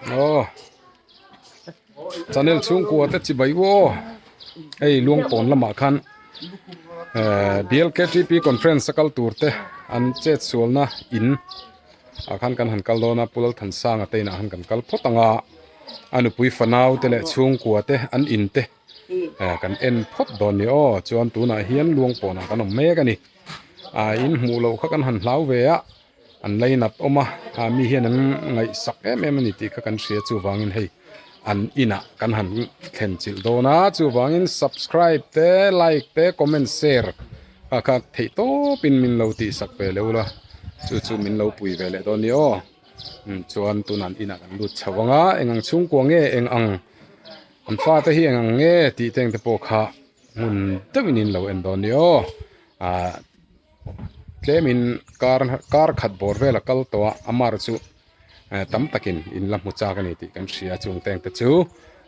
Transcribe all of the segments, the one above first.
Aw channel chhungkua te chibai u aw hei luangpawn lamah khan ehh BLKTP conference a kal tur te an chet sualna in ah khan kan han kal dawn a Pu Lalthansanga te inah khan kan kal phawt ang a a nupui fanau te leh chhungkua te an in te eh kan en phawt dawn a ni aw chuan tunah hian luangpawnah kan awm mek a ni ah in hmuh loh kha kan han hlau ve a. An lainat awm a, ah mi hian an ngaihsak em em a ni tih kha kan hria chuvangin hei an inah kan han thlen chilh dawn a chuvangin subscribe te like te comment share kha kha theih tawpin min lo tihsak ve leuh la chu chu min lo pui ve leh dawn a ni aw chuan tunah an inah kan lut chho ang a eng ang chhungkua nge eng ang an fate hi eng ang nge tih te engte pawh kha hmun deuhin in lo en dawn a ni aw ah. Tlemin kar kar khat bawr vel a kal tawh a a mar chu eh tam takin in la hmu chak a ni tih kan hria chung teng te chu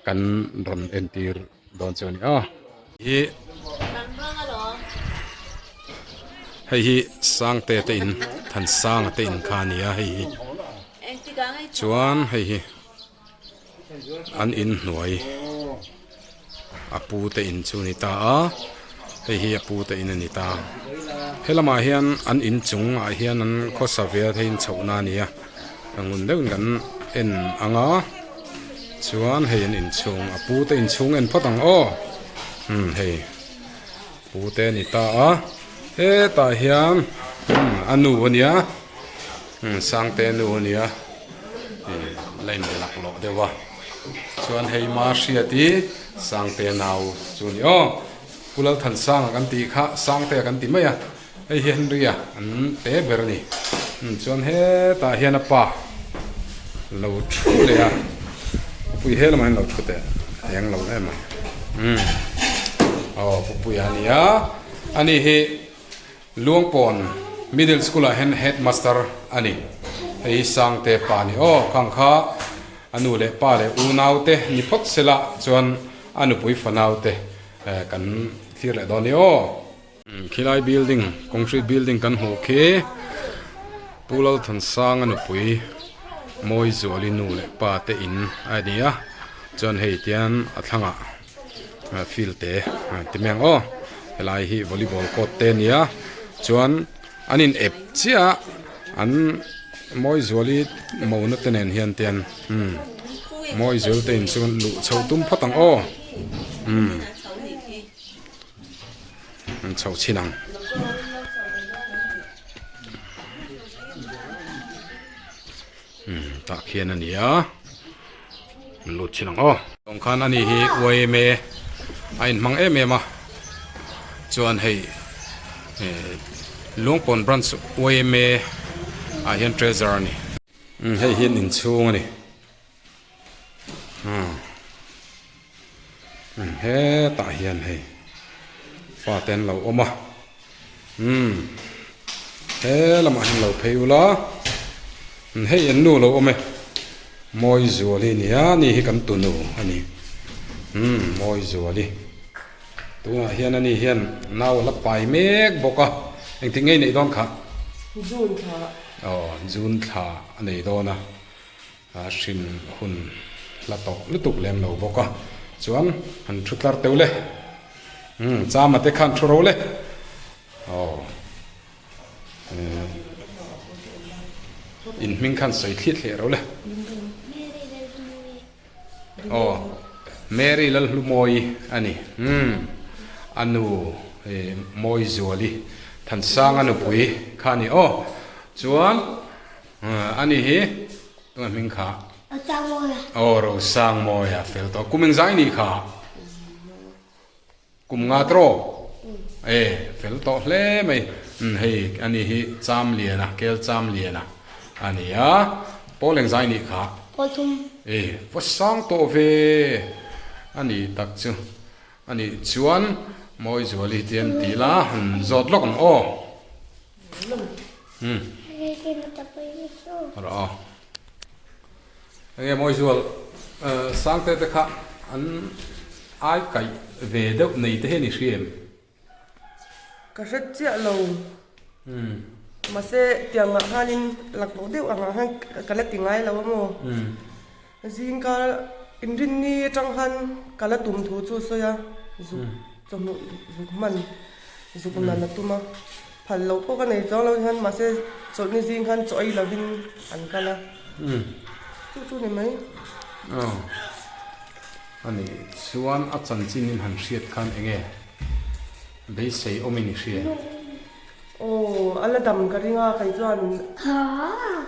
kan rawn entir dawn chu a ni a. Hi hei hi Sangte te in Thansanga te in kha a ni a hei hi chuan hei hi. An in hnuai a pu te in chu a ni ta a hei hi a pu te in a ni ta he lamah hian an in chungah hian an khawsa ve a theiin chhoh na a ni a a ngun deuhin kan en ang a chuan hei an inchhung a pu te inchhung en phawt ang aw umm hei pu te a ni ta a hetah hian a nu a nia. Sangte nu a nia ih la in lak lawh deuh a chuan hei ma hriat hi Sangte nau chu a ni aw Pu Lalthansanga kan tih kha Sangtea kan ti mai a hei hi Henry a an te ber a ni chuan hetah hian a pa lo thu leh a pupui he lamah hian lo thu teh eng lo em mai umm aw pupui a nia ani hi. Luangpawn Middle School ah hian Headmaster a ni. Hei hi Sangte pa a ni aw. Khang kha a nu leh pa leh unau te ni phawt sela chuan a nupui fanau te kan thlir leh dawn a ni aw. Khilai building, concrete building kan hmuh khi Pu Lalthansanga nupui Mawizuali nu leh pa te in a ni a, chuan hei tian a thlangah field te ti mai ang aw helai hi volleyball court te a ni a chuan an in ep chiah a an mawizuali mona te nen hian te an umm mawizual te in chu luh chho tum phawt ang aw umm an chho chhin ang. Umm tah khian a ni a. Lut thin ang aw. Tawng khan ani hi yma a inhmang em em a chuan hei eh Lungpawn branch yma ah hian treasure a ni. Umm hei hi an inchhung a ni umm umm hetah hian hei fate an lo awm a umm he lamah hian lo phei ula hei an nu lo awm e Mawizuali nia ani hi kan tunu a ni umm Mawizuali tunah hian ani hian nau a la pai mek bawk a engtik nge i neih dawn khah June thla aw June thla a nei dawn a. A hrin hun hla tawh lutuk lem lo bawk a, chuan han thu tlar teuh le, umm chama te khan thu ro le, aw in hming khan sawi thlit hle ro le, aw Mary Lalhlumawi a ni, umm a nu Mawizuali Thansanga nupui kha a ni aw, chuan. Ani hi tunge hming kha? Rosangmawia. Aw Rosangmawia fel tawh. Kum engzai nih kha? Kum nga tawh? E fel tawh hle mai. Hei ani hi Chamliana, Kel Chamliana a ni a. Pawl engzai nih kha? Pawl thum. E va sang tawh ve a ni tak chu. A nih chuan Mawizuali te an ti la, han zawt lawk ang aw. Umm. Rawh aw. Enge Mawizual Sangte te kha an ai kaih ve deuh nei te hian i hria em? Ka hre chiah lo. Umm. Mahse tiang ah khanin laklawh deuh ang ah khan ka la ti ngai lo a maw? Umm. Zingkar inrinni atang khan ka la tum thu chu sawi a, zuk chawhnu zuk hman zuk nan a tum a, phal loh pawh ka nei chuang lo hian mahse chawlhni zing khan chaw ei lovin an kal a, chu chu ni mai. Aw, a nih chuan a chanchin in han hriat khan eng nge beisei awmin i hria? Aw, a la dam ka ring a, kei chuan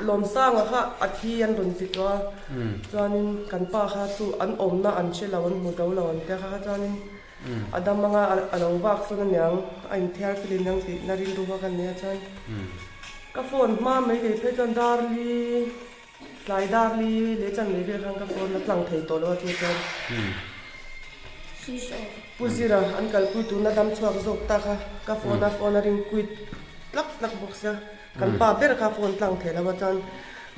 Lawmsanga kha a thi an rawn ti tawh a, chuanin kan pa kha chu an awmna an hre lo, an hmu zo lo an tia kha kha chuanin a dam anga a lo vak sawn aniang, a inthiar fel in ang tihna rilru kha ka nei a, chuan ka phone hma mai kei phei chuan Darli Tlai dar li leh chan mai vel khan ka phone a tlang thei tawh lo a chu chuan Pu Zira an kalpui tuna dam chhuak zawk ta kha ka phone a phone a ring quit tlak tlak bawk sia kan pa ber kha phone tlang thei lo a chuan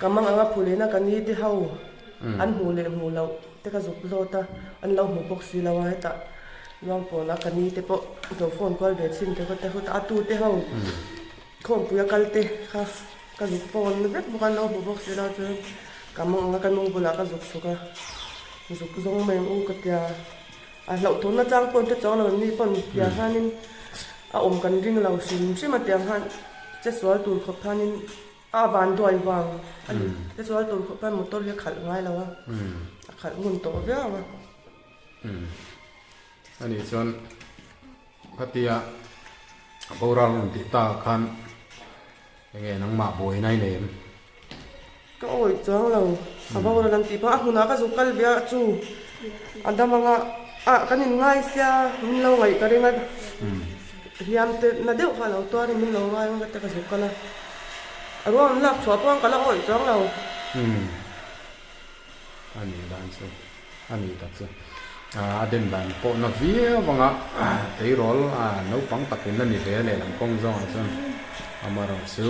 ka mang anga phu lehna ka ni te ho an hmuh leh hmuh loh te ka zuk zawt a an lo hmu bawk si lo a hetah Luangpawna ka ni te pawh lo phone kual ve chhin te kha te a tu te ho Khawmpui a kal te kha ka zuk phone vek bawk a, an lo hmu bawk si lo chuan ka mawng anga ka nu bulah ka zuk chhuk a, zuk zawng mai ang u ka tia, a hlauhthawn na chang pawn te chuang lo ni pawn tiang khanin a awm kan ring lo hrim hrim a tiang khan che sual tur khawp khanin a van duai vang a ni, che sual tur khawp khan motor hi a khalh ngai lo a, a khalh ngun tawh viau a. Ani chuan Khatia boral rawn tih takah khan enge nangmah buaina i nei em? Ka awih chuang lo, a boral an tih pawh a hmunah ka zuk kal ve a chu a dam anga ah kan in ngai sia min lo ngaih ka ring a hliam te na deuh kha a lo tuar in min lo ngai ang ka zuk kal a, a ruang an lak chhuah pawh an ka la awih chuang lo. A nih dan chu a nih tak chu a den dan pawh na viau anga tleirawl naupang takin a ni ve a lehlam kawng zawngah chuan amaherawh chu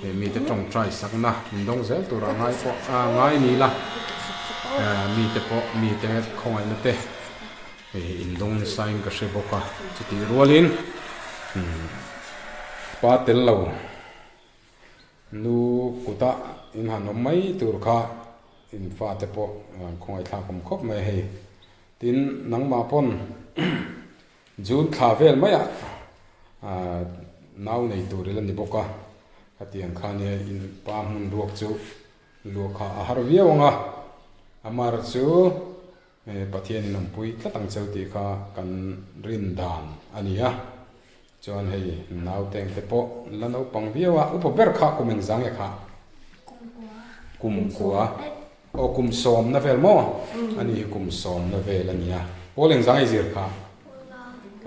he mite tawngtai sakna min dawng zel turah ngai pawh ngai ni la mite pawh mite khawngaihna te indawng nasa in ka hre bawk a chutih rualin pa tel lo. Nu kuta in han awm mai tur kha in fate pawh khawngaih thlak awm khawp mai hei. Tin, nangmah pawn June thla vel maiah nau nei tur ila ni bawk a, khatiang kha nia in pa hmun ruak chu luah kha a har viau ang a, amar chu Pathian in awmpui tlat ang cheu tih kha kan rin dan a ni a. Chuan hei nauteng te pawh la naupang viau a, upa ber kha kum engzang nge kha? Kum kua. Aw kum sawmna vel maw? Ani hi kum sawmna vel a nia. Pawl engzang i zir kha?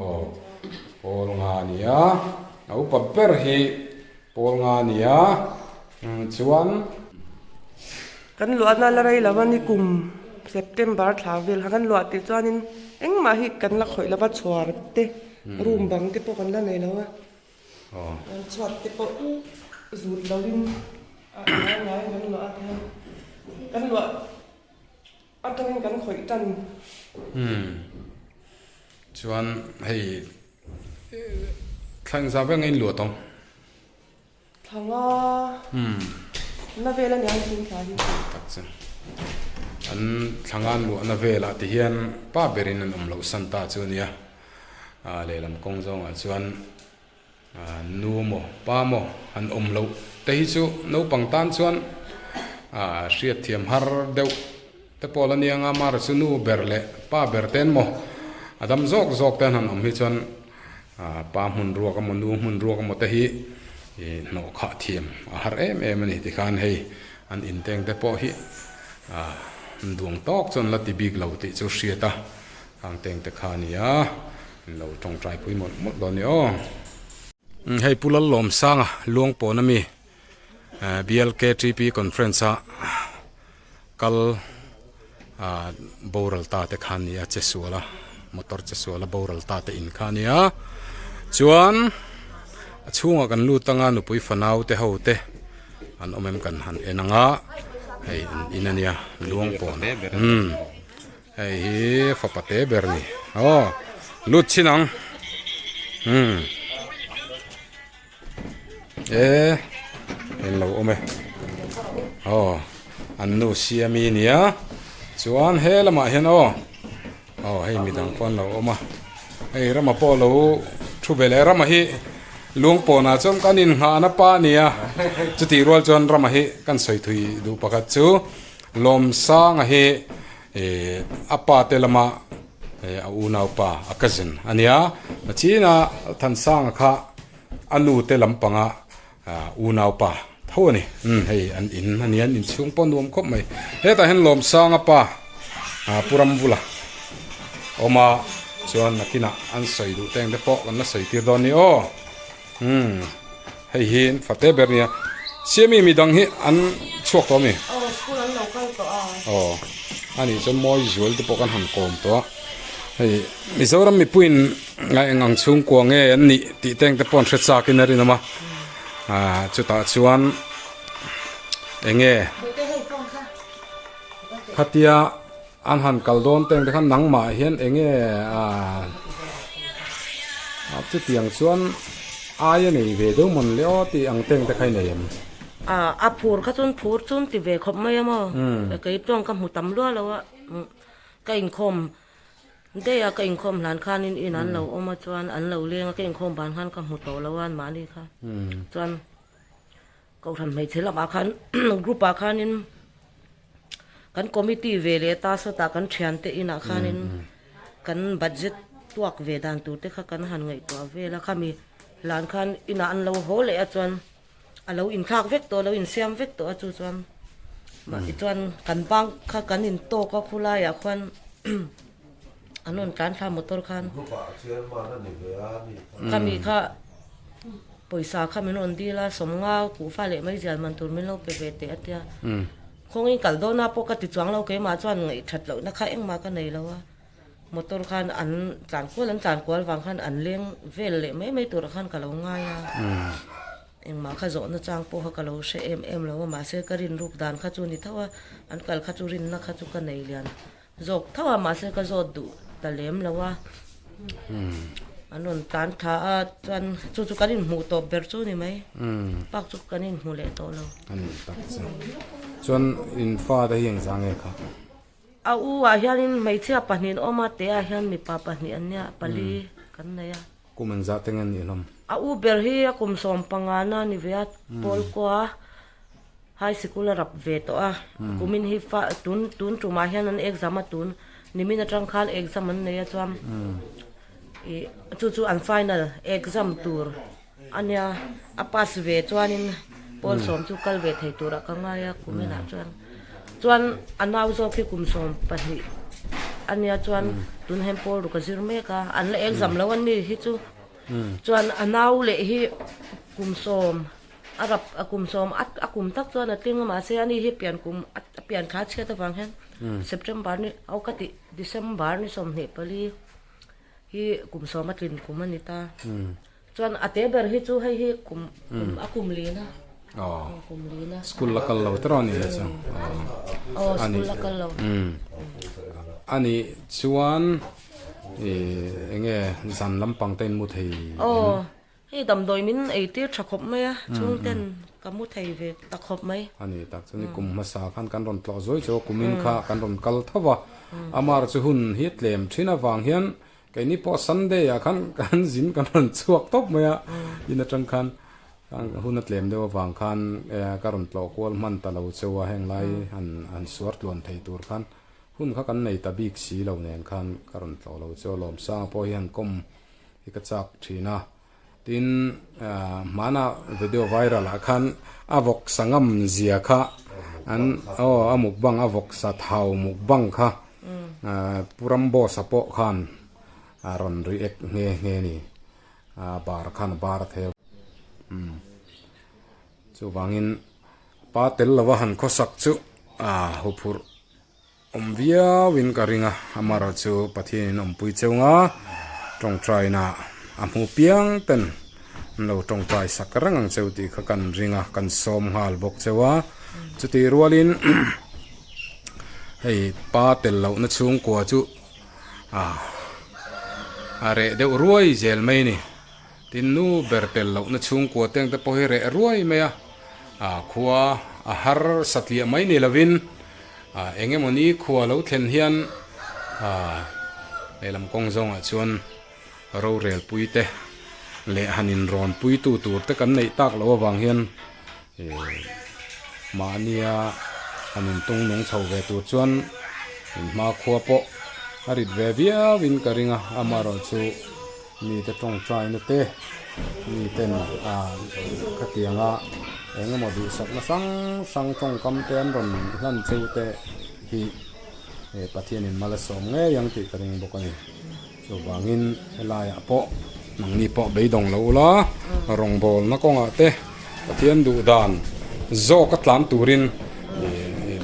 Aw pawl nga a nia. A upa ber hi pawl nga a nia. Chuan. Kan luahna la rei lo a ni kum September thla vel kha kan luah tih chuanin engmah hi kan la khawih lo va chhuar te room bang te pawh kan la nei lo a an chhuat te pawh zut lovin a ngai ngai kan luah a tihian kan luah atangin kan khawih tan. Chuan hei thla engzah vel nge in luah tawng? Thlanga na vel a nia thing thla hi. Tak chu. An thlanga an luahna velah ti hian pa berin an awm loh san ta chu a nia. Ah lehlam kawng zawngah chuan ah nu maw pa maw an awm loh te hi chu naupang tan chuan ah hriatthiam har deuh te pawh la nia nga mara chu nu ber leh pa ber ten maw a dam zawk zawk te an han awm hi chuan Pa hmun ruak emaw nu hmun ruak emaw te hi ih hnawh khah thiam a har em em a ni tikhan hei an inteng te pawh hi ah duang tawk chuan la ti bik lo tih chu hriat a khang teng te kha a ni a lo tawngtai pui mawlh mawlh dawn a ni aw. Hei Pu Lallawmsanga Luangpawn ami BLKTP conference a kal ah boral ta te kha a ni a che sual a motor che sual a boral ta te in kha a ni a chuan a chhungah kan lut anga nupui fanau te ho te an awm em kan han en ang a hei an in a nia luang pawn umm hei hi fapa te ber a ni aw lut chhin ang umm. E englo awm e aw. an nu Siami nia chuan he lamah hian aw aw hei midang pawh an lo awm a hei rama pawh lo thu ve leh rama hi Luangpawnah chuan kan inngahna pa a ni a chutih rual chuan rama hi kan sawi thui duh pakhat chu Lawmsanga hi ih a pa te lama ih a unaupa a cousin a nia a china Thansanga kha a nu te lampanga ah unaupa tho a ni umm hei an in a nia an inchhung pawh nuam khawp mai hetah hian Lawmsanga pa ah Pu Ramvula awm a chuan nakinah an sawi duh teng te pawh kan la sawi tir dawn a ni aw umm hei hi an fate ber a nia Siami midang hi an chhuak tawh a mi aw school an lo kal tawh a aw anih chuan mawi zual te pawh kan han kawm tawh a hei Mizoram mipuiin a eng ang chhungkua nge an nih tih te engte pawh an hre chak in a rinawm a ah chutah chuan eng nge khatia an han kal dawn te ang te khan nangmah hian eng nge ah chutiang chuan ai a nei ve deuh mawn le aw tih ang te ang te kha i nei em? Ah a phur kha chuan phur chu an ti ve khawp mai a maw kei chuan ka hmu tam luah lo a ka inkhawm Daih a ka inkhawm hlan khanin in an lo awm a chuan an lo leng a ka inkhawm ban khan ka hmu tawh lo a anmahni kha chuan kohhran hmeichhe lamah khan group ah khanin kan committee ve leh ta sawtah kan thiante inah khanin kan budget tuak ve dan tur te kha kan han ngaihtuah vel a khami hlan khan inah an lo haw leh a chuan a lo inthlak vek tawh a lo insiam vek tawh a chu chuan mahni chuan kan bank kha kan intawk a khulaiah khuan an rawn tlan thla motor khan khami kha pawisa kha min rawn dil a sawmnga kuhva leh mai zial man tur min lo pe ve teh a tia khawngin kal dawn a pawh ka ti chuang lo keimah chuan ngaihthat lohna kha engmah ka nei lo a. Motor khan an tlan kual an tlan kual vang khan an leng vel leh mai mai turah khan ka lo ngai a, engmah kha zawhna chang pawh kha ka lo hre em em lo a, mahse ka rin ruk dan kha chu ni tho a, an kal kha chu rinna kha chu ka nei lian zawk tho a, mahse ka zawt duh ta lem lo a, an rawn tlan tha a chuan chu chu kan inhmuh tawp ber chu ni mai, park chu kan inhmu leh tawh lo. A ni tak chu. Chuan in fate hi engzah nge kha? A u ah hianin hmeichhia pahnih an awm a, te ah hian mipa pahnih an nia, pali kan nei a. Kum engzah te nge nih hlawm? A u ber hi a kum 15 na ni ve a, Pawlkua High Sikul a rap ve tawh a, kumin hi fa tun tun tumah hian an exam a, tun nimin atang khan exam an nei a chuan ih chu chu an final exam tur a nia, a pass ve chuanin pawl sawm chu kal ve thei turah ka ngai a kuminah chuan chuan a nau zawk hi kum 12 a nia chuan tun hian pawl ruk a zir mek a an la exam lo a ni hi chu chuan a nau leh hi kum sawm a rap a kum sawm a kum tak chuan a tling a mahse ani hi pian kum a pian thla chhiat avang hian September ni aw ka tih December ni 24 hi kum 10 a tlin kum a ni ta. Chuan a te ber hi chu hei hi kum kum a kum lin a. Aw. Kum lin a. School la kal lo te rawh a nih leh chu. Aw school la kal lo. A nih chuan ih eng nge zan lampang te in mu thei em? Aw hei damdawi min ei tir tha khawp mai a chhung ten ka mu thei ve ta khawp mai. A ni tak chuan kum hmasa khan kan rawn tlawh zuai chu a kumin kha kan rawn kal tho va. Amar chu hun hi tlem thin avang hian Keini pawh Sunday ah khan kan zin kan rawn chhuak tawp mai a, in atang khan hun a tlem deuh avang khan ka rawn tlawh kual hman ta lo cheu a, heng lai han han suar tluan thei tur khan hun kha kan nei ta bik si lo nen khan ka rawn tlawh lo cheu a, Lawmsanga pawh hi han kawm hi ka chak thin a, tin hmana video viral ah khan a vawksa ngam zia kha an aw a mukbang a vawksa thau mukbang kha. Pu Ramboss-a pawh khan a rawn react nghe nghe a ni. A bar khan a bar a thel. Umm chuvangin pa tel lova han khawsak chu a huphurh awm viauin ka ring a, amaherawh chu Pathianin awmpui cheu nga tawngtaina a hmu piang ten an lo tawngtai sak reng ang cheu tih kha kan ring a, kan sawm nghal bawk cheu a. Chutih rualin hei pa tel lohna chhungkua chu ah a reh deuh ruai zel mai a ni. Tin nu ber tel lohna chhungkua te ang te pawh hi reh ruai mai a, ah khua. a har satliah mai ni lovin ah eng emawni khua lo thlen hian ah lehlam kawng zawngah chuan rorel pui te leh han inrawn pui tu tur te kan neih tak loh avang hian ih mahnia han intung nung chho ve tur chuan inhma khua pawh a rit ve viau in ka ring a amaherawh chu mite tawngtaina te miten ah khatianga eng emaw duhsakna hrang hrang tawngkam te an rawn hlan cheu te hi Pathianin mal a sawm ngei ang tih ka ring bawk a ni. Chuvangin helaiah pawh nangni pawh beidawng lo ula, rawngbawlna kawngah te Pathian duh dan zawk a tlan turin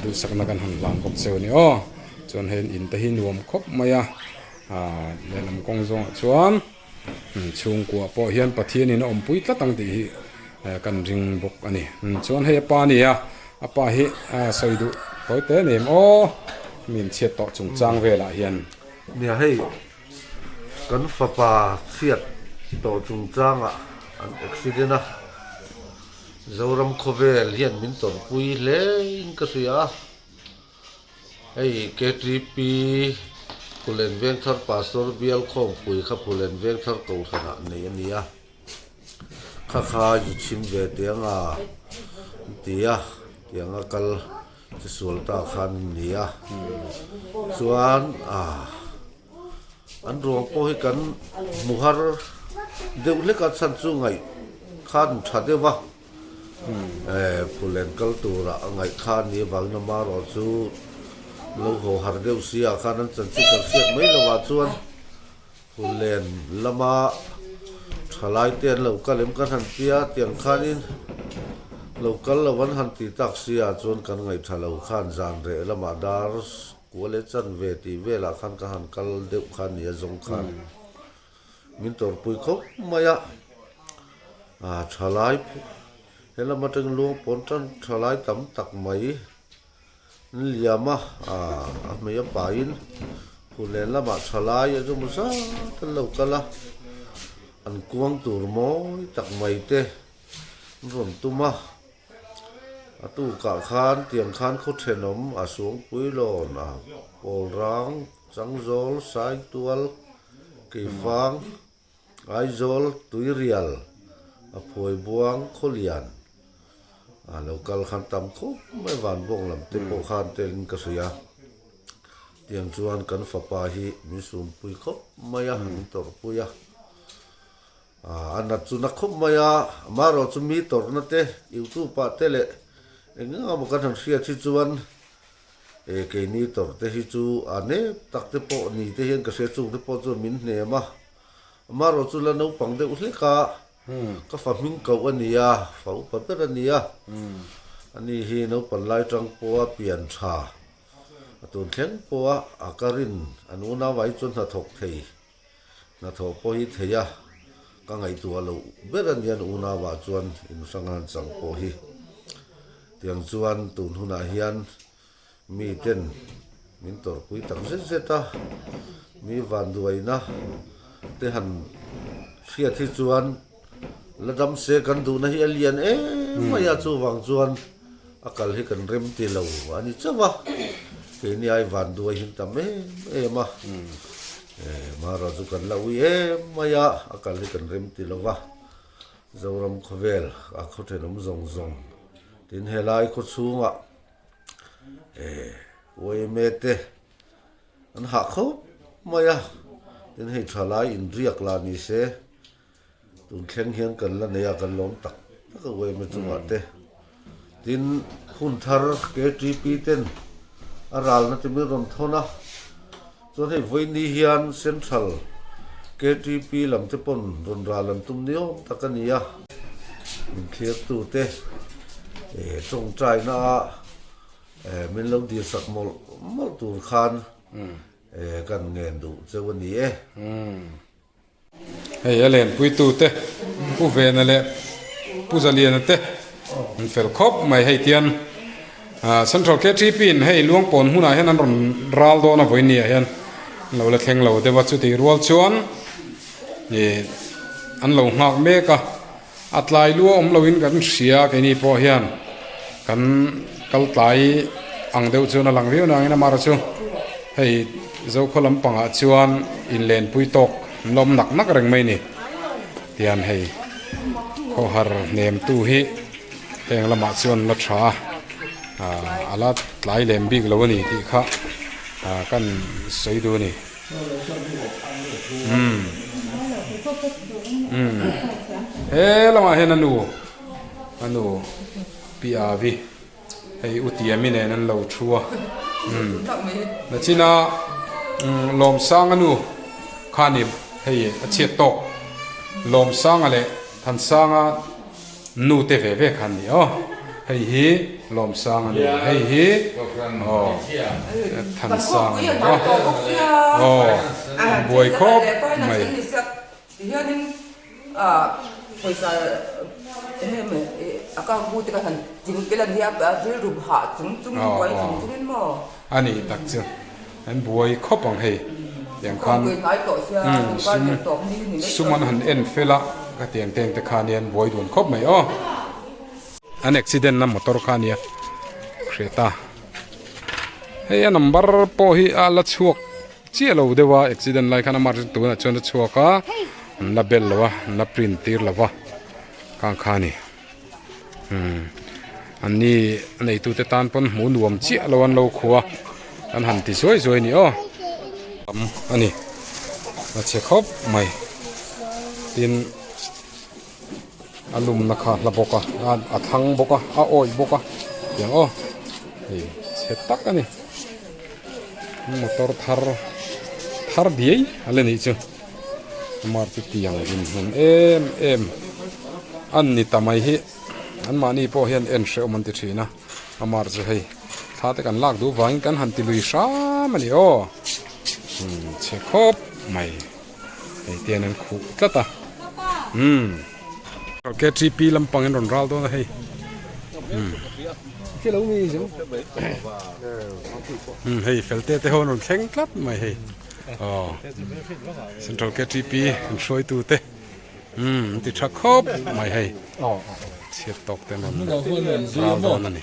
duhsakna kan han hlan bawk cheu a ni aw. Chuan hei in te hi nuam khawp mai a, lehlam kawng zawngah chuan chhungkua pawh hian Pathianin a awmpui tlat ang tih hi kan ring bawk a ni. Chuan hei a pa a ni a, a pa hi sawi duh tawi te nem aw, min chhiat tawh chungchang velah hian. Nia hei kan fapa chhiat tawh chungchangah an accident a, Zoram khawvel hian min tawrhpui hle in ka hria a, hei KTP Phulen Vengthar Pastor Bial Khawmpui kha Phulen Vengthar Kohhranah nei a ni a, kha kha zu chhim ve teh anga an ti a, tianga kal Che sual ta khan an ni a, chuan ah an ruang pawh hi kan hmu har deuh hlek a chhan chu ngaih khan tha deuh va eh phulen kal turah a ngaih kha a ni avangin amaherawh chu lo haw har deuh si ah khan an chanchin kan hriat mai lo ah chuan Phullen lama thalai te an lo kal em kan han tia tiang khanin lo kal lo an han ti tak si ah chuan kan ngaihṭha lo khan zan reh lamah dar kua leh chan ve tih velah khan ka han kal deuh kha a ni a zawng khan min tawrhpui khawp mai a, ah thalai he lam atangin luang pawn tan thalai tam tak mai. An liam a, a hmei a pahin Phullen lamah thalai a zum zat an lo kal a, an kuang tur mawi tak mai te an rawn tum a, a tukah khan tiang khan khaw thenawm a Suangpui lawn a Pawlrang, Changzawl, Saitual, Keifang, Aizawl, Tuirial, a Phuaibuang, Khawlian. A lo kal khan tam khawp mai van bawk lam te pawh khan telin ka hria. Tiang chuan kan fapa hi min sumpui khawp mai a, min tawrhpui a. A nat chu na khawp mai a, amaherawh chu mi tawrhna te, youtube ah te leh eng eng emaw kan han hriat hi chuan e keini tawrh te hi chu a nep tak te pawh ni te hian ka hria chung te pawh chuan min hnem a. Amaherawh chu la naupang deuh hlek a. Ka fa hming koh a ni a, fa upa ber a ni a. Ani hi naupan lai tang pawha pian tha, a tun thleng pawha a ka rin an unau ai chuan hnathawk thei, hnathawh pawh hi thei a, ka ngaihtuah loh ber a ni an unauah chuan inhrang han chang pawh hi. Tiang chuan tun hunah hian Miten min tawrhpui tak zet zet a, mi vanduaina te han hriat hi chuan la dam se kan duhna hi a lian em mai a, chuvang chuan a kal hi kan rem ti lo a ni chauh a, keini ai vanduai hi an tam em em a, Mara chu kan la ui em mai a, a kal hi kan rem ti lo va, Zoram khawvel a khaw thenawm zawng zawng tin helai khaw chhungah. Eh uaime te an hah khawp mai a tin hei thalai inriak lah ni se tun thleng hian kan la nei a kan lawm tak tak a uaime chungah te tin hun thar KTP ten a ralna te min rawn thawn a chuan hei vawiini hian central KTP lam te pawn rawn ral an tum ni awm tak a ni a min thlir tu te eh tawngtaina a eh min lo dir sak mawlh mawlh tur khan eh kan ngen duh cheu a ni e. Hei a lenpui tu te Pu Vena leh Pu Zaliana te an fel khawp mai hei tian Central KTP in hei Luangpawn hmunah hian an rawn ral dawn a vawiin ah hian an lo la thleng lo deuh a chutih rual chuan ih an lo nghak mek a a tlai lua awm loin kan hria keini pawh hian. Kan kal tlai ang deuh chuan a lang viau nangin amaherawh chu hei Zokhaw lampangah chuan inlenpui tawk an la awm nak nak reng mai a ni. Tian hei khawhar hnemtu hi heng lamah chuan la tha a, aah a la tlai lem bik lo a ni tih kha aah kan sawi duh a ni. Umm umm he lamah hian a nu a nu Pi Avi hei U Tiami nen an lo thu a umm nachina umm Lawmsanga nu kha ni hei a chhiat tawk Lawmsanga leh Thansanga nu te ve ve kha an ni aw hei hi Lawmsanga nu hei hi aw Thansanga nu aw aw buai khawp mai. Tihianin ah pawisa eng nge maw ih account bu te ka han ching tel a nia rilru hah chung chungin buai chung chungin maw. A nih tak chu an buai khawp ang hei tiang khan sum sum an han en fel a ka tiang teng te khan hian buai dun khawp mai aw. An accident na motor kha ania hre ta hei a number pawh hi a la chhuak chiah lo deuh a accident lai khan amah chu tunah chuan a chhuak a an la bel lo a an la print tir lo va khang kha a ni umm an ni a neitu te tan pawn hmuh nuam chiah lo an lo khuh a an han ti zuai zuai a ni aw tam a ni a chhe khawp mai tin. A lumna kha a hla bawk a a thlang bawk a a awih bawk a tiang aw hei chhe tak a ni motor thar thar diai a la nih chu mar chu tiang dinhmun em em an ni ta mai hi an mahni pawh hian en hrehawm an ti thin a a mar chu hei thla te kan lak duh vangin kan han ti lui hram a ni aw chhe khawp mai. Hei te hian an khuh tlat a umm ktp lampang in rawn ral dawn a hei umm umm hei fel te te ho an rawn thleng tlat mai hei aw central ktp an hruaitu te umm an ti tha khawp mai hei chhiat tawk te an rawn ral dawn a ni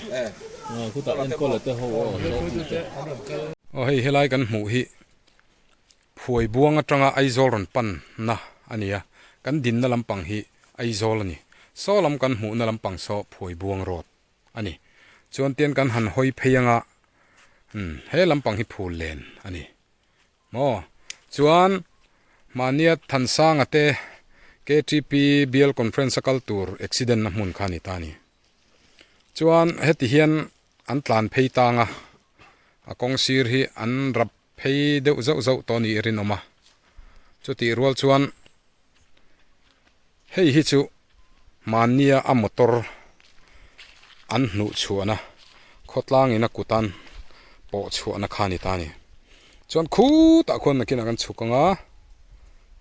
aw hei helai kan hmuh hi. Phuai buang atanga Aizawl rawn panna a ni a, kan dinna lampang hi Aizawl a ni. Saw lam kan hmuhna lampang saw Phuai buang road a ni. Chuan tian kan han hawi phei anga umm he lampang hi phul len a ni maw? Chuan mahnia Thansanga te KTP Bial Conference a kal tur accident na hmun kha a ni ta a ni. Chuan heti hian an tlan phei tang a, a kawng sir hi an rap phei deuh zauh zauh tawh ni rinawm a, chutih rual chuan hei hi chu mahnia a motor an hnuh chhuahna khawtlangin a kut an pawh chhuahna kha a ni ta a ni. Chuan khutah khuan nakinah kan chhuk ang a,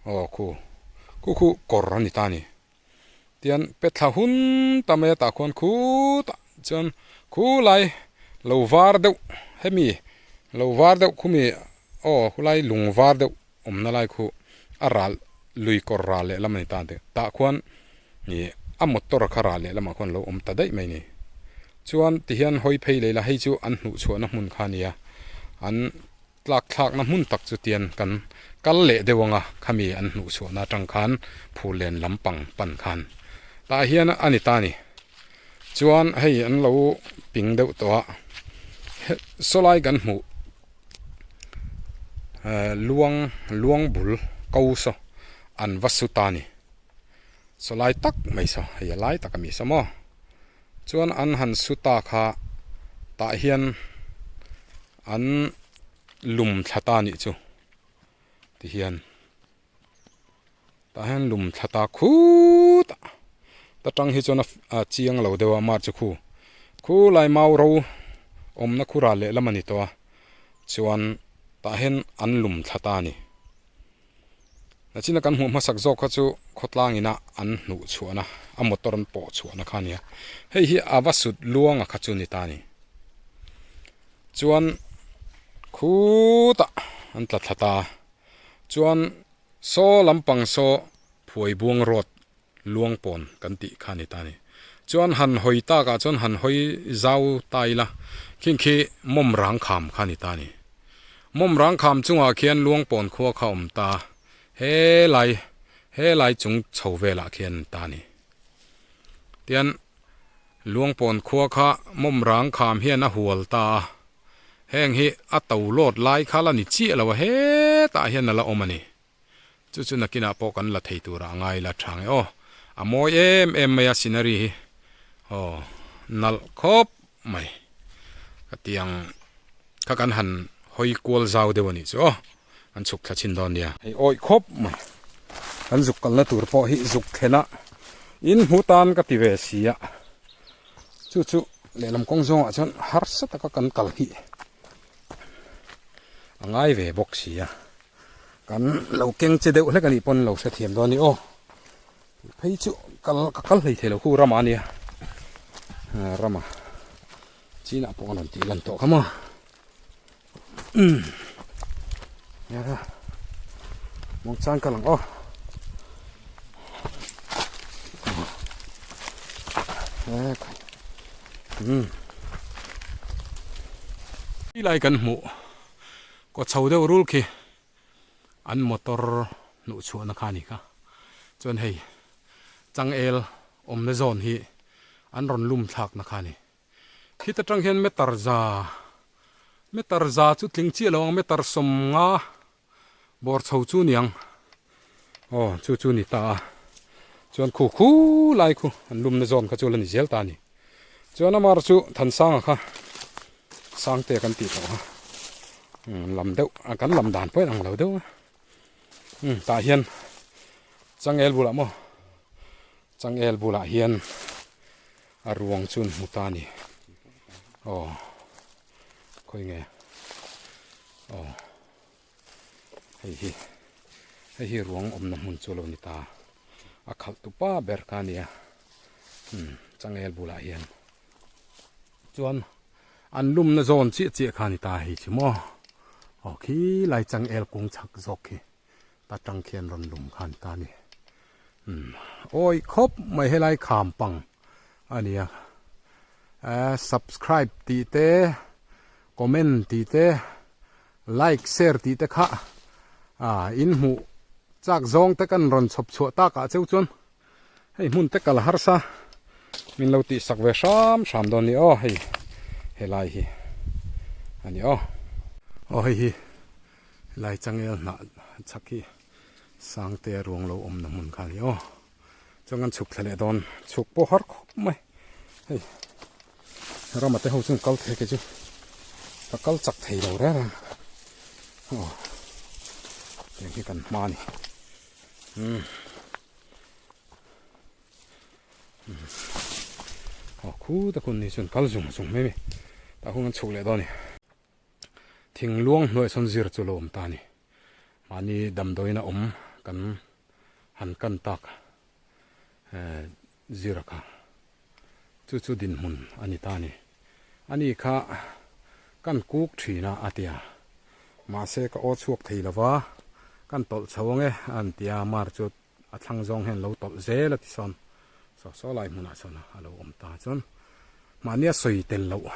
aw khu khu khu kawr a ni ta a ni. Tian pe thla hun ta mai a tah khuan khutah chuan khulai lo var deuh hemi lo var deuh khumi aw khulai lung var deuh awmna lai khu a ral lui kawr ral leh lam a ni ta ang tah khuan ih a motor kha ral leh lamah khuan a lo awm ta daih mai a ni chuan tihian hawi phei leh ila hei chu an hnuh chhuahna hmun kha a ni a an. Tlak thlakna hmun tak chu tian kan kal leh deuh ang a, khami an hnuh chhuahna atang khan phur len lampang pan khan tah hian a ni ta a ni. Chuan hei an lo ping deuh tawh a, sawlai kan hmuh eh luang luang bul ko saw an va su ta a ni. Sawlai tak mai saw hei a lai tak a mi saw maw. Chuan an han su ta kha tah hian. An lum thla ta nih chu ti hian tah hian lum thla ta khut a ta tang hi chuan a chiang lo deuh a mar chu khu khu lai mau ro awmna khu ral leh lam a ni tawh a chuan tah hian an lum thla ta a ni. Nachina kan hmuh hmasak zawk kha chu khawtlang ina an hnuh chhuahna a motor an pawh chhuahna kha a nia. Hei hi a va sut luanga kha chu a ni ta a ni. Chuan khutah an tla thla ta a. Chuan saw lampang saw Phuaibuang road luang pawn kan tih kha a ni ta a ni. Chuan han hawi takah chuan han hawi zau ta ila khing khi mawm rang kham kha a ni ta a ni. Mawm rang kham chungah khian Luangpawn khua kha a awm ta a, helai helai chung chho velah khian a ni ta a ni. Tian Luangpawn khua kha mawm rang kham hian a hual ta a, heng hi a to lawt lai kha la ni chiah lo a, hetah hian a la awm a ni. Chu chu nakinah pawh kan la thei turah a ngai la tha nge aw. A mawi em em mai a scenery hi aw nalh khawp mai. Ka tiang kha kan han hawi kual zau deuh a nih chu aw. Kan chhuk thla chhin dawn nia. Hei awih khawp mai. Kan zuk kalna tur pawh hi zuk thlen a in hmu tan ka ti ve si a. Chu chu lehlam kawng zawngah chuan harsa taka kan kal hi a ngai ve bawk si a. Kan lo keng che deuh hlek a nih pawn lo hrethiam dawn a ni aw. Phei chu kal ka kal hlei thei lo khu rama a nia. Rama chinah pawh a rawn tih lan tawh kha maw. Umm nia muangchang ka lang aw. Umm lai kan hmuh. Kaw chho deuh rul khi an motor hnuh chhuahna kha a ni kha. Chuan hei changel awmna zawn hi an rawn lum thlakna kha a ni. Khit atang hian meter za meter za chu tling chiah lo ang meter 50 bawr chho chu niang aw chu chu ni ta a. Chuan khu khu lai khu an lumna zawn kha chu la ni zel ta a ni. Chuan amar chu Thansanga kha Sangte kan tih tawh a lam deuh kan lam dan pawh a inang lo deuh a tah hian changel bulah maw changel bulah hian a ruang chu an hmu ta a ni aw khawi nge aw hei hi hei hi ruang awmna hmun chu a lo ni ta a khalh tu pa ber kha a nia changel bulah hian. Chuan an lumna zawn chiah chiah kha a ni ta hei chu maw aw khi lai changel kung chhak zawk khi ta tang khian rawn lum kha a ni ta a ni umm awi khawp mai helai kham pang a ni a eh subscribe tih te comment tih te like share tih te kha ah in hmuh chak zawng te kan rawn chhawp chhuah tak ah cheu chuan. Hei hmun te kal harsa min lo tih sak ve hram hram dawn ni aw hei helai hi a ni aw. Aw hei hi helai changel hnah chhak hi Sangte ruang lo awmna hmun kha a ni aw. Chuan kan chhuk thla leh dawn chhuk pawh har khawp mai hei rama te ho chuan kal thei kei chu ka kal chak thei lo reng reng aw heng hi kan hma a ni umm. Aw khuta kun ni chuan kal zung zung mai a ni tah hun an chhuk leh dawn a ni thing luang hnuaiah sawn zir chu a lo awm ta a ni mahni damdawiin a awm kan han kan tak eh zir kha chu chu dinhmun a ni ta a ni ani kha kan kuk thin a a ti a mahse ka aw chhuak thei lo va kan tawlh chho ang e a han ti a mar chu a thlang zawng hian lo tawlh zel a ti sawn saw saw lai hmunah sawn a lo awm ta chuan mahnia sawi tel loh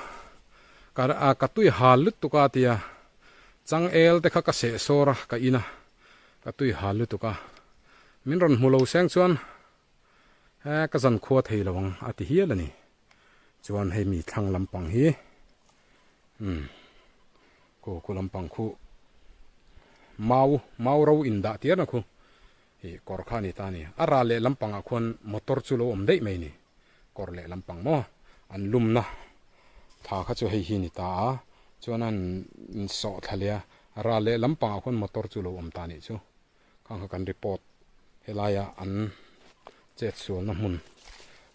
ka ka tui hal lutuk a tia changel te kha ka seh sawr a ka in a ka tui hal lutuk a min rawn hmu lo seng chuan he ka zan khua thei lo ang a ti hial a ni chuan hei mi thlang lampang hi umm khu khu lampang khu mau mau ro indah tir na khu ih kawr kha a ni ta a ni a ral leh lampangah khuan motor chu lo awm daih mai a ni kawr leh lampang maw an lumna thla kha chu hei hi a ni ta a chuan an insawh thla leh a a ral leh lampangah khuan motor chu lo awm ta a nih chu khang kha kan report helaia an chet sualna hmun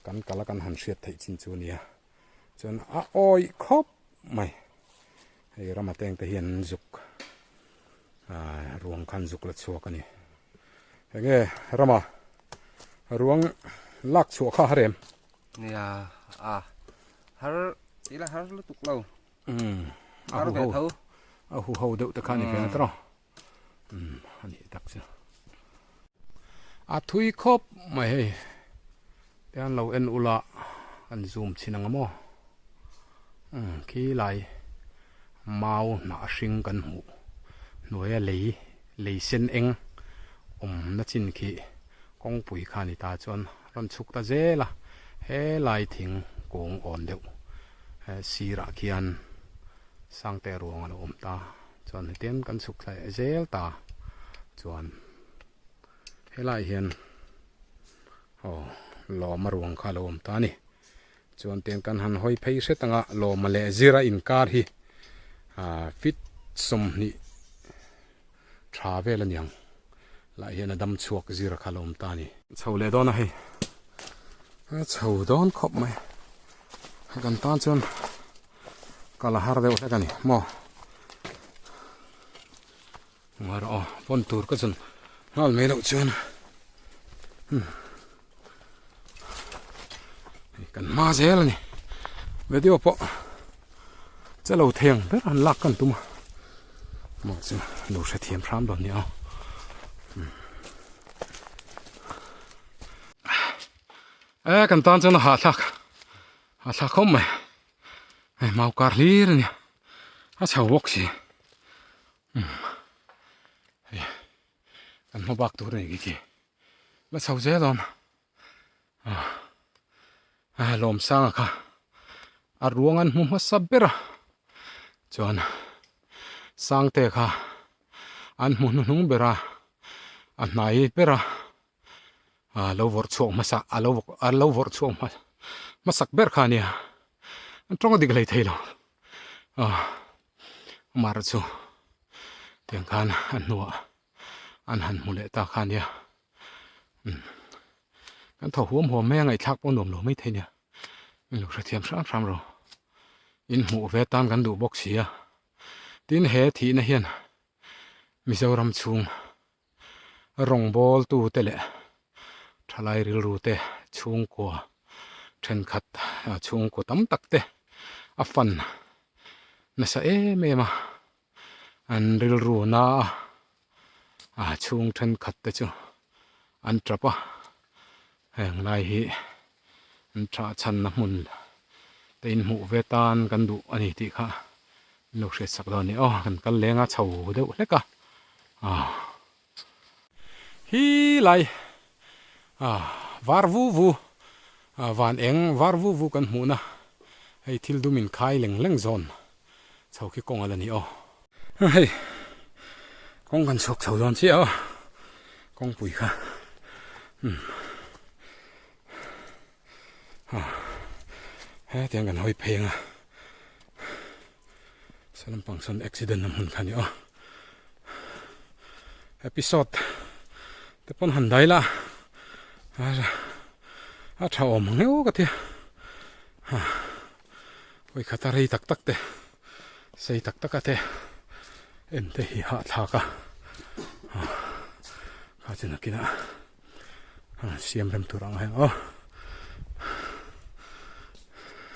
kan kal a kan han hriat theih chin chu a nia chuan a awih khawp mai hei rama teng te hian an zuk ah ruang khan zuk la chhuak a ni enge rama ruang lak chhuah kha har em nia a har ila har lutuk lo um a hu ho a hu ho deuh te kha ni ve na tawh umm a nih tak chu a thui khawp mai hei te an lo en ula. Kan zoom chhin ang a maw umm khi lai mau hnah hring kan hmuh hnuaia lei lei sen eng awmna chin khi kawngpui kha a ni ta chuan rawn chhuk ta zel a helai thing kung awn deuh sirah khian Sangte ruang a lo awm ta chuan hetiang kan chhuk thla leh zel ta chuan helaiah hian aw lawma ruang kha a lo awm ta a ni chuan tiang kan han hawi phei hret anga lawma leh zira inkar hi ah fit 20 tha vel a niang lah hian a dam chhuak zira kha a lo awm ta a ni. Chho leh dawn a hei a chho dawn khawp mai kan tan chuan kal a har deuh hlek a ni maw Ngai rawh aw pawn tur ka chun nghal mai loh chuan umm hei kan hma zel a ni video pawh che lo thei ang ber han lak kan tum a mah chu lo hrethiam hram dawn nia aw umm e kan tan chuan a hahthlak hahthlak khawp mai hei mau kar hlir a nia a chho bawk si. Umm hei kan hma bak tur a ni khi la chho zel awm ah ah Lawmsanga kha a ruang an hmu hmasa ber a chuan Sangte kha an hmu hnuhnung ber a a hnai ber a ah lo vawrh chhuak hmasa a lo a lo vawrh chhuak hmasak ber kha a nia an tawng a dik hlei thei lo ah. Amah chu tiang khan a hnuah an han hmu leh ta kha nia umm kan thaw huam huam mai a ngaihthlak pawh nuam lo mai thei nia min lo hrethiam hram hram rawh in hmuh ve tan kan duh bawk si a tin he thihna hian Mizoram chhung rawngbawltu te leh thalai rilru te chhungkua thenkhat chhungkaw tam tak te a fan nasa em em a an rilru na a chhung thenkhat te chu an tap a heng lai hi an thah chhanna hmun te in hmuh ve tan kan duh a ni tih kha min lo hriat sak dawn a ni aw kan kal leng a chho deuh hlek a ah hi lai ah var vu vu ah van eng var vu vu kan hmuh na hei thil dum in khai leng leng zawn chho khi kawng a la ni aw hei kawng kan chhuak chho dawn chiah a kawngpui kha umm ah hetiang kan hawi phei ang a saw lampang sawn accident a hmun kha a ni aw episode te pawn han dai la a tha awm ang eo ka ti a vawikhat a rei tak tak te sei tak tak a te en te hi hahthlak a kha chu nakinah siam rem tur ang heng aw.